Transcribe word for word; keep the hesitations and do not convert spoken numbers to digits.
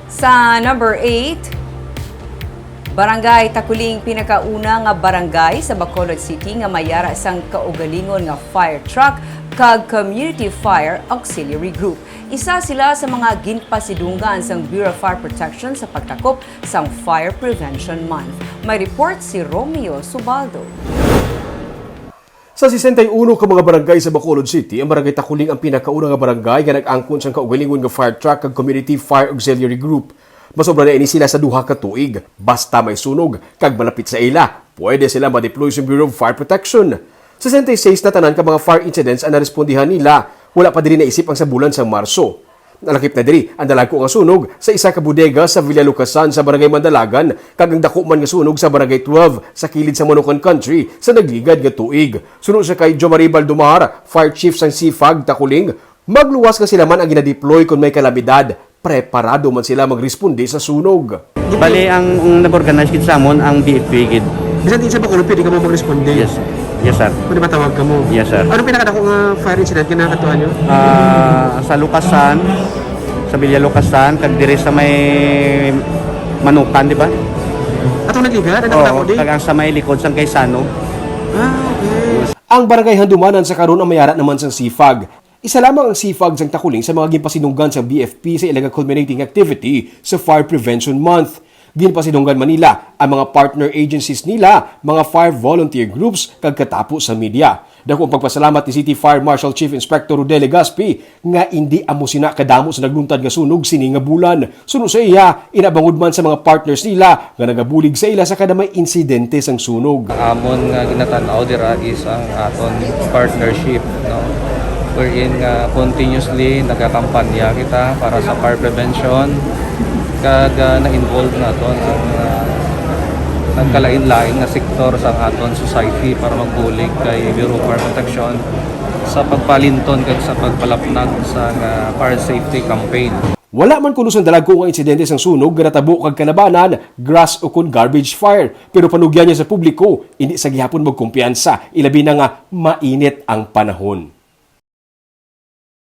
Sa number eight, Barangay Takuling, pinakauna nga barangay sa Bacolod City nga may ara sang kaugalingon nga fire truck kag Community Fire Auxiliary Group. Isa sila sa mga ginpasidunggan sang Bureau of Fire Protection sa pagtakop sang Fire Prevention Month. May report si Romeo Subaldo. Sa sesenta y uno ka mga barangay sa Bacolod City, ang Barangay Takuling ang pinakauna nga barangay nga nag-angkon sang kaugalingon nga fire truck kag Community Fire Auxiliary Group. Masobra na ini sila sa duha ka tuig. Basta may sunog kag malapit sa ila, pwede sila ma-deploy sa Bureau of Fire Protection. Sesenta y seis na tanan ka mga fire incidents ang narespondihan nila, wala pa diri naisip ang sa bulan sang Marso. Nalakip na diri ang dalagko nga sunog sa isa ka bodega sa Villa Lucasan sa Barangay Mandalagan kag ang dako man nga sunog sa Barangay twelve sa kilid sa Manukan Country sa nagligad nga tuig. Suno sa kay Jomari Baldomar, Fire Chief sang CFAG Takuling, magluwas nga sila man ang ginadeploy kon may kalamidad. Preparado man sila magresponde sa sunog. Bali, ang, ang nag-organize gid sa amon ang B F P gid. Bisan din sa Bacolod, pwede ka mo magresponde? Yes. Yes, sir. Pwede matawag ka mo? Yes, sir. Anong pinakadako nga fire incident nga nakatuan nyo? Ah, sa Lucasan, sa Villa Lucasan, kag diri sa may Manukan, di ba? Atong nagligad? Ang Oo, nakadako di? Kag ang sa may likod sang Gaisano. Ah, okay. Ang barangay Handumanan sa karon ang may ara naman sang CFAG. Isa lamang ang CFAG sang Takuling sa mga ginpasidunggan sang B F P sa ila nga culminating activity sa Fire Prevention Month. Ginpasidunggan man nila ang mga partner agencies nila, mga fire volunteer groups, kag katapo sa media. Dako ang pagpasalamat ni City Fire Marshal Chief Inspector Rodel Legaspi nga indi amo sina kadamo sa nagluntad nga sunog sini nga bulan. Suno sa iya, inabangod man sa mga partners nila nga nagabulig sa ila sa kada may insidente sang sunog. Amon nga ginatan-aw dira is ang aton partnership, no? Wherein nga continuously nagakampanya kita para sa fire prevention, kag, ah, na-involve naton ang, ah, nagkalain-lain nga sektor sa aton society para magbulig kay Bureau of Fire Protection sa pagpalinton kag sa pagpalapnag sa, ah, fire safety campaign. Wala man kuno sang dalagko nga insidente sang sunog nga natabo kag kalabanan, grass ukon garbage fire, pero panugyan niya sa publiko, indi sa gihapon magkumpiyansa, ilabi na nga mainit ang panahon.